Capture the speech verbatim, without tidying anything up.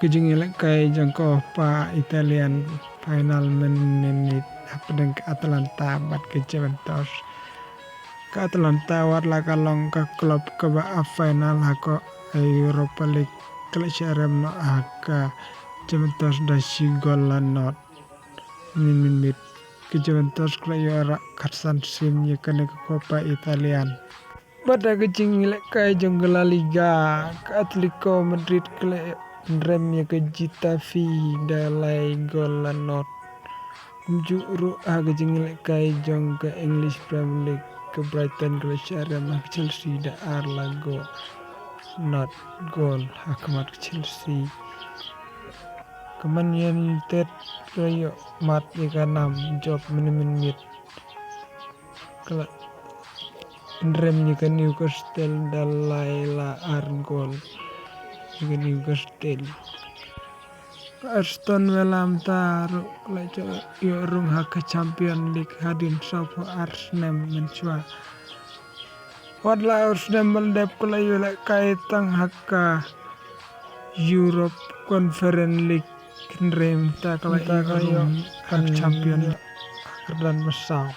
Ka jingïalehkai jong ka Coppa Italian, final mynmiet hapdeng ka Atalanta bad ka Juventus. Ka Atalanta wat la ka long ka klub kaba ap final ha ka Europa League, ka la shah rem noh ha ka Juventus da shi gol la not. Mynmiet ka Juventus ka la ïoh rah khatsan sim ïa kane ka Coppa Italian. Bad ha ka jingïalehkai jong ka La Liga, ka Atletico Madrid ka la rem ïa ka Getafe da lai gol la not. Kumjuh ruh ha ka jingïalehkai jong ka English Premier League, ka Brighton ka la shah rem ha ka Chelsea da ar la gol, not gol ha khmat ka Chelsea. Ka Man United ka la ïoh mad ïa ka nam jop mynmiet. Ka la rem ïa ka Newcastle da lai la ar gol ïa ka Newcastle. Ka Aston Villa mynta ruh ka la ïoh rung ha ka Champion League hadien sawphew ar snem mynshuwa. Wat la u snem ba la dep ka la ïalehkai tang ha ka Europe Conference League, hynrei mynta ka la ïoh ha ka Champion League ha ka kyrdan ba saw.